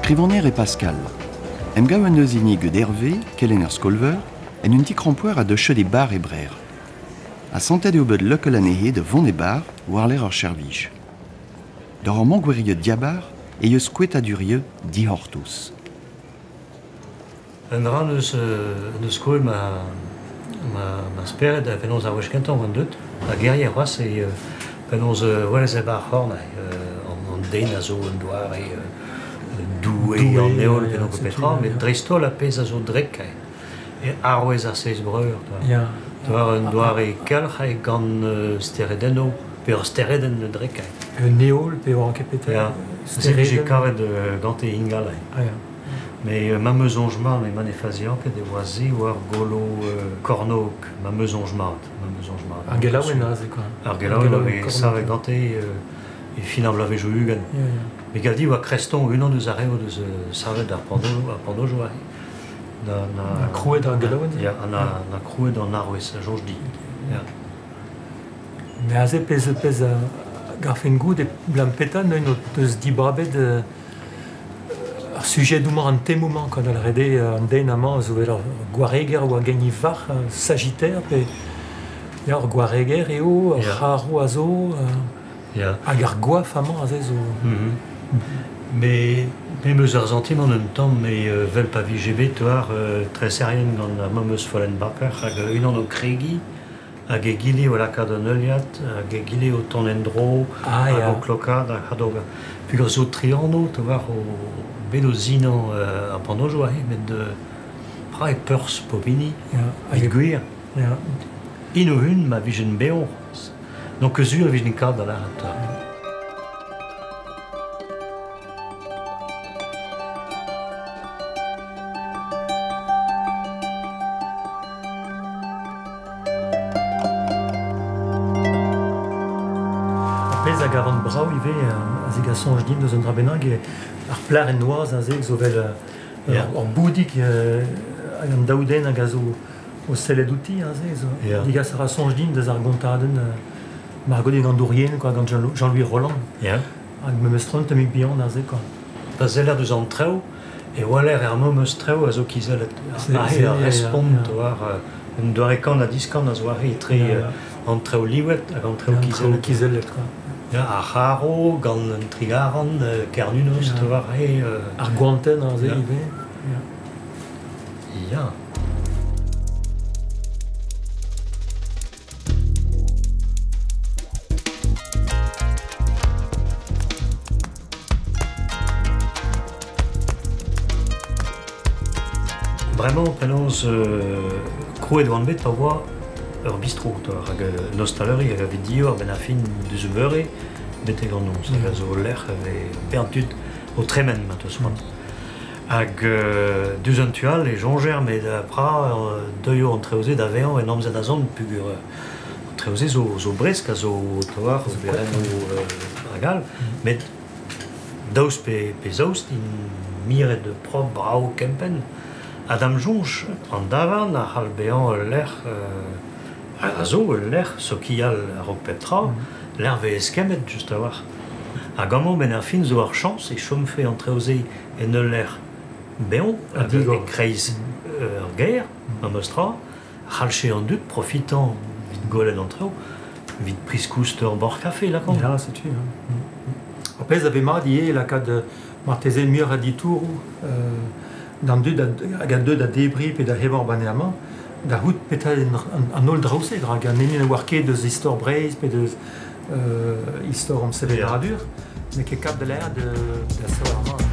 Skrivagner eo Pascal. Emgav en deus hini get Hervé, kelenner skol-veur, en un ti-krampouezh a deuche e bar e Brer. Asantet eo bet lekel anezhe da vont e bar war-lerc'h ur servij. D'ur amañ gwiriet diabar e eus kouetadurioù dic'hortoz. Un dra neus, neus skoet ma, ma, ma spered ha penaos ar wech kentañ oan deut, ha gerier c'hoazh e penaos welez e bar c'horn an, an den a zo un doare doue, an heol, penaos petra, met dreist-holl ar pezh a zo drek e arouez ar Seiz Breur. Ya. War un doare kelc'h eo gant steredennoù, pe ur steredenn drek. Un heol pe war ket petra. Ya, se kavet gante ingal. Ah, ya. Mais ma 'm eus soñj mat, mais ma ne fazian ket e oa se war golo Kornôg, ma 'm eus soñj mat, ma 'm eus soñj mat. Ar gelaouenn aze quoi. Ar gelaouenn a vez savet gante e fin ar bloavezhioù 20. Ya, ya. Me gav dit oa Kreston unan eus ar re o deus savet ar panneau aze. Na, na, na krouet ar gelaouenn? Ya, na, na krouet an arouez, a soñj dit. Ya. Mais aze pezh pezh a garfen goût e blam petra neuint o deus dibabet ar sujedoù-mañ, an temoù-mañ, quand al rede an den amañ a zo vel ur gwareger oa gagni varc'h, Sagittaire, pe ya, ur gwareger eo, ur c'harv a zo, hag ar goaf amañ aze zo... Me, me 'm eus ar santimant un tamm me 'vel pa vije bet war treserien gant ar memes follenn baper hag unan o kregiñ hag egile o lakaat un heuliad hag egile o tont en-dro hag o klokaat hag d'ober. Peogwir zo tri anv te oar o bet o sinañ ar panneau aze met pra e perzh pop hini evit gwir. Int o-un ma vijent bev n'on ket sur e vijent kat da lâret. Ar pezh a gavan brav ivez a zegas soñj din eus un dra bennak eo ar plac'h en noazh aze zo 'vel ur boudig hag an daou den hag a zo o sellet outi aze zo. Degas a ra soñj din deus ar gontadenn Margodig an Dourien quoi, gant Jean-Louis Rolland. Hag memes tra un tammig bihan aze quoi. Pa zeller deus an traoù e weler er memes traoù a zo kizellet. Aze ar respont war un doare kan ha diskan a zo aze etre an traoù livet hag an traoù kizellet. Kizellet quoi. Ya, ar c'harv gant un trigaran, Kernunos, war he... Ar goantenn aze ivez. Ya. Bremañ penaos krouet oan bet pa oa ur bistro hag un ostaleri hag a vez dior a-benn ar fin deus o beure betek an noz hag a zo ul lec'h a vez bern tud o tremen ma teus c'hoant. Hag diouzh an tu all e soñjer met pra deuio an traoù-se da vezañ en amzer da zont peogwir an traoù-se zo bresk a zo trawalc'h oberennoù hag all met daoust pe, pe zaoust int miret propr brav kempenn ha da'm soñj an davarn a c'hall bezañ ul lec'h a zo ul lec'h sokial a-raok pep tra lec'h 'vez eskemmet just a-walc'h hag amañ 'benn ar fin zo ar chañs e chomfe an traoù-se en ul lec'h bev hag e-kreiz ur gêr, memes tra, c'hallche an dud profitañ evit gwelet an traoù, evit priz-koust ur bord-kafe, lakaomp. Ya, setu. Ar pezh a vez mat ivez lakaat marteze muioc'h a ditouroù d'an dud hag a deu da debriñ pe da evañ banne amañ, da c'hoût petra eo an holl draoù-se, rak an hini ne oar ket eus istor Breizh pe deus istor hon sevenadur, n'eo ket kap da lâret da saver amañ.